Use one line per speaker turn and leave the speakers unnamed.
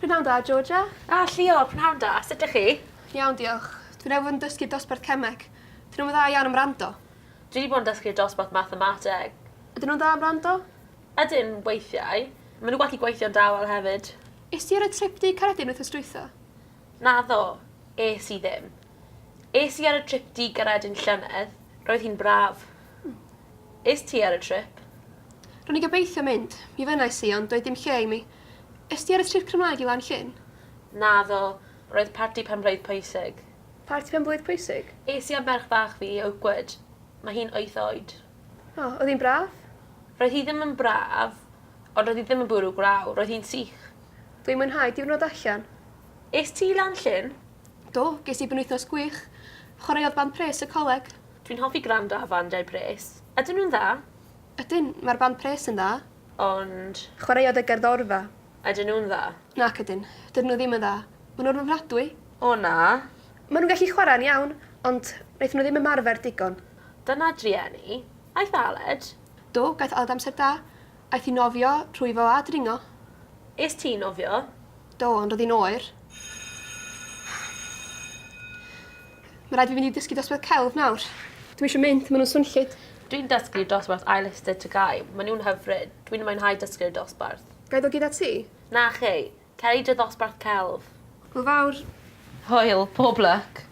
Prynhawn da, Georgia.
Ah, Llio, prynhawn da. Sut ydych chi?
Iawn, diolch. Dwi newydd fod yn dysgu dosbarth cemeg. Dyn nhw'm yn dda iawn am wrando.
Dwi wedi bod yn dysgu'r dosbarth mathemateg.
Ydyn nhw'n dda am wrando?
Ydyn, weithiau. Maen nhw'n gallu gweithio'n dawel hefyd.
Es ti ar y trip du Caeredin wythnos dwytha?
Naddo, es i ddim. Es i ar y trip du Gaeredin llynedd. Roedd hi'n braf. Es ti ar y trip?
Ro'n i'n gobeithio mynd. Mi fynnais i, ond doedd dim lle i mi. Es ti ar y trip Cymraeg i Lan Llyn?
Naddo, roedd parti penblwydd pwysig.
Parti penblwydd pwysig?
Es i â merch fach fi i Oakwood. Mae hi'n wyth oed.
O, oedd hi'n braf?
Roedd hi ddim yn braf, ond roedd hi ddim yn bwrw gwlaw, roedd hi'n sych.
Dwi'n mwynhau diwrnod allan.
Es ti i Lan Llyn?
Do, ges i benwythnos gwych. Chwaraeodd band pres y coleg.
Dwi'n hoffi gwrando ar fandiau pres. Ydyn nhw'n dda?
Ydyn, mae'r band pres yn dda.
Ond...
Chwaraeodd y gerddorfa.
Ydyn nhw'n dda?
Nac ydyn. Dydyn nhw ddim yn dda. Maen nhw'n ofnadwy.
O na.
Maen nhw'n gallu chwarae'n iawn, ond wnaethon nhw ddim ymarfer digon.
Dyna drueni. Aeth Aled?
Do, gaeth Aled amser da. Aeth i nofio, rhwyfo a dringo.
Est ti i nofio?
Do, ond roedd hi'n oer. Mae rhaid fi fynd i dysgu dosbarth celf nawr. Dwi'm eisiau mynd, maen nhw'n swnllyd.
Dwi'n dysgu dosbarth ail ystyr TGAU. Maen nhw'n hyfryd. Dwi'n mwynhau dysgu'r dosbarth.
Ga i ddod gyda ti?
Na chei. Cer i dy ddosbarth celf.
Hwyl fawr.
Hwyl, pob lwc.